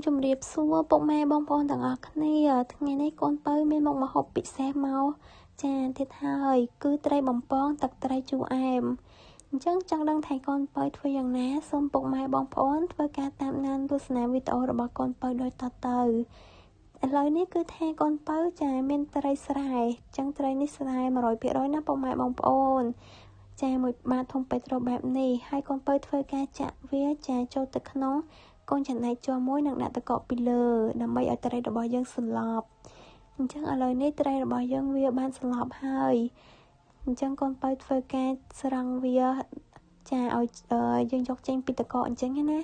ជំរាបសួរពុកម៉ែបងប្អូនទាំងអស់គ្នាថ្ងៃនេះកូនពៅមានមុខម្ហូបពិសេសមកចាទៀតហើយគឺត្រីបំពងទឹកត្រីជូរអែមអញ្ចឹងចង់ដឹងថាកូនពៅធ្វើយ៉ាងណាសូមពុកម៉ែបងប្អូនធ្វើការតាមដានទស្សនាវីដេអូរបស់កូនពៅដូចតទៅឥឡូវនេះគឺថាកូនពៅចាមានត្រីស្រែអញ្ចឹងត្រីនេះស្រែ 100% ណាពុកម៉ែបងប្អូនចាមួយបាតធំពេត្រូបែបនេះហើយកូនពៅធ្វើការចាក់វាចាចូលទៅក្នុងកូនចំណែកជ័រមួយនឹងដាក់ទឹកកកពីលើដើម្បីឲ្យត្រីរបស់យើងសន្លប់អញ្ចឹងឥឡូវនេះត្រីរបស់យើងវាបានសន្លប់ហើយអញ្ចឹងកូនពៅធ្វើការស្រង់វាចាឲ្យយើងយកចេញពីទឹកកកអញ្ចឹងណា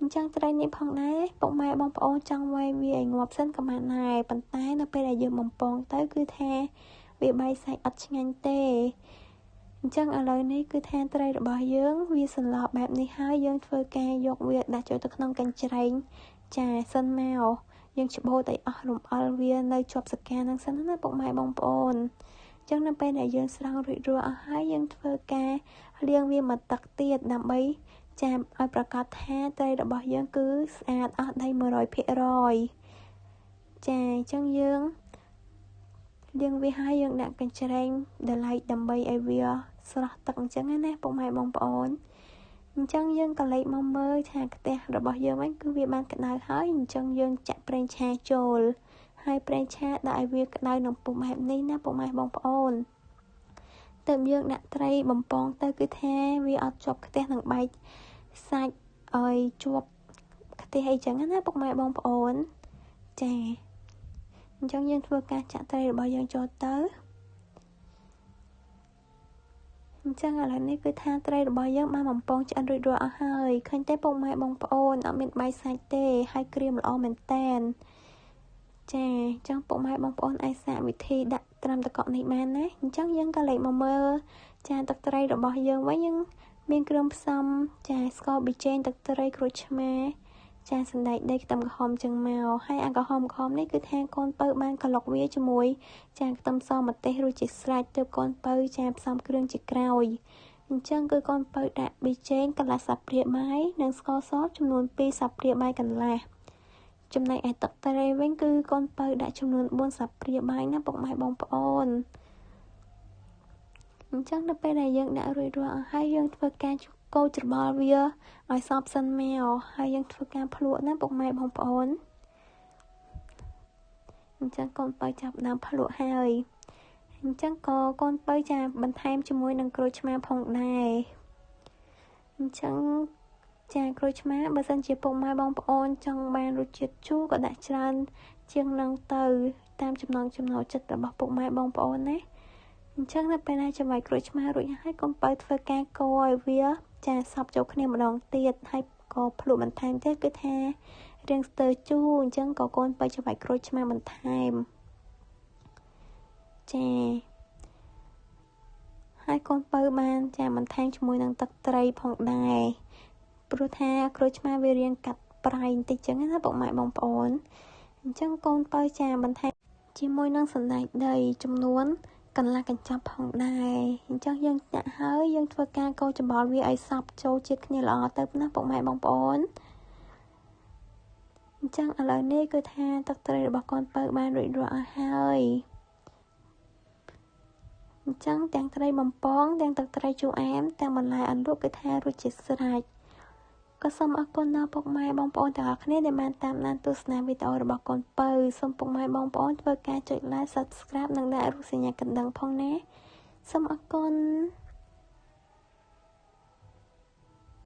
អញ្ចឹងត្រីនេះផងដែរពុកម៉ែបងប្អូនចង់វាយវាឲ្យងាប់សិនក៏បានដែរប៉ុន្តែនៅពេលដែលយើងបំពងទៅគឺថាវាបែកសាច់អត់ឆ្ងាញ់ទេអញ្ចឹងឥឡូវនេះគឺថាត្រីរបស់យើងវាសន្លប់បែបនេះហើយយើងធ្វើការយកវាដាក់ចូលទៅក្នុងកញ្ច្រែងចាសិនមកយើងច្បូតឲ្យអស់រំអិលវានៅជាប់សកាហ្នឹងសិនណាពុកម៉ែបងប្អូនអញ្ចឹងនៅពេលដែលយើងស្រង់រួចរាល់អស់ហើយយើងធ្វើការលាងវាមួយទឹកទៀតដើម្បីចាឲ្យប្រកាសថាត្រីរបស់យើងគឺស្អាតអស់ដី 100% ចាអញ្ចឹងយើងលាងវាហើយយើងដាក់កញ្ច្រែងដល់ឡែកដើម្បីឲ្យវាស្រស់ទឹកអញ្ចឹងណាពុកម៉ែបងប្អូនអញ្ចឹងយើងក៏លេចមកមើលថាខ្ទះរបស់យើងវិញគឺវាបានក្តៅហើយអញ្ចឹងយើងចាក់ប្រេងឆាចូលហើយប្រេងឆាដាក់ឲ្យវាក្តៅនឹងពុះបែបនេះណាពុកម៉ែបងប្អូនទើបយើងដាក់ត្រីបំពងទៅគឺថាវាអត់ជាប់ខ្ទះនឹងបែកសាច់ឲ្យជាប់ខ្ទះអីចឹងណាពុកម៉ែបងប្អូនចាអញ្ចឹងយើងធ្វើការចាក់ត្រីរបស់យើងចូលទៅអញ្ចឹងឥឡូវនេះគឺថាត្រីរបស់យើងបានបំពងឆ្អិនរួចរាល់អស់ហើយឃើញទេពុកម៉ែបងប្អូនអត់មានបែកសាច់ទេហើយក្រៀមល្អមែនតែនចាអញ្ចឹងពុកម៉ែបងប្អូនអាចសាកវិធីដាក់ត្រាំទឹកកកនេះបានណាអញ្ចឹងយើងក៏លេចមកមើលចាទឹកត្រីរបស់យើងវិញយើងមានគ្រឿងផ្សំចាស្ករប៊ីចេងទឹកត្រីក្រូចឆ្មាចាសណ្តែកដីខ្ទឹមក្រហមចឹងមកហើយអាក្រហមនេះគឺថាកូនពៅបានក្លុកវាជាមួយចាខ្ទឹមសម្ទេសរួចជាស្រេចទើបកូនពៅចាផ្សំគ្រឿងជាក្រោយអញ្ចឹងគឺកូនពៅដាក់ប៊ីចេងកន្លះស្លាបព្រាបាយនិងស្ករសចំនួន2ស្លាបព្រាបាយកន្លះចំណែកឯទឹកត្រីវិញគឺកូនពៅដាក់ចំនួន4ស្លាបព្រាបាយណាពុកម៉ែបងប្អូនអញ្ចឹងនៅពេលដែលយើងដាក់រួចរាល់អស់ហើយយើងធ្វើការកូរច្របល់វាឲ្យសព្វសិនមកហើយយើងធ្វើការភ្លក់ណាពុកម៉ែបងប្អូនអញ្ចឹងកូនពៅចាប់ដើមភ្លក់ហើយអញ្ចឹងក៏កូនពៅចាបន្ថែមជាមួយនឹងក្រូចឆ្មាផងដែរអញ្ចឹងចាក្រូចឆ្មាបើសិនជាពុកម៉ែបងប្អូនចង់បានរសជាតិជូរក៏ដាក់ច្រើនជាងនឹងទៅតាមចំណង់ចំណូលចិត្តរបស់ពុកម៉ែបងប្អូនណាអញ្ចឹងនៅពេលណាច្របាច់ក្រូចឆ្មារួចហើយកូនពៅធ្វើការកូរឲ្យវាចាសព្វចូលគ្នាម្ដងទៀតហើយក៏ភ្លក់បន្ថែមទៀតគឺថារាងស្ទើរជូរអញ្ចឹងក៏កូនពៅច្របាច់ក្រូចឆ្មាបន្ថែមចាហើយកូនពៅបានចាបន្ថែមជាមួយនឹងទឹកត្រីផងដែរព្រោះថាក្រូចឆ្មាវារាងកាត់ប្រៃបន្តិចចឹងណាពុកម៉ែបងប្អូនអញ្ចឹងកូនពៅចាបន្ថែមជាមួយនឹងសណ្តែកដីចំនួនកន្លះកញ្ចប់ផងដែរអញ្ចឹងយើងដាក់ហើយយើងធ្វើការកូរច្របល់វាឲ្យសព្វចូលជាតិគ្នាល្អទៅណាពុកម៉ែបងប្អូនអញ្ចឹងឥឡូវនេះគឺថាទឹកត្រីរបស់កូនពៅបានរួចរាល់អស់ហើយអញ្ចឹងទាំងត្រីបំពងទាំងទឹកត្រីជូរអែមទាំងបន្លែអន្លក់គឺថារួចជាស្រេចក៏សូមអរគុណដល់ពុកម៉ែបងប្អូនទាំងអស់គ្នាដែលបានតាមដានទស្សនាវីដេអូរបស់កូនពៅសូមពុកម៉ែបងប្អូនធ្វើការចុច Like Subscribe និងដាក់រូបសញ្ញាកណ្ដឹងផងណាសូមអរគុណ។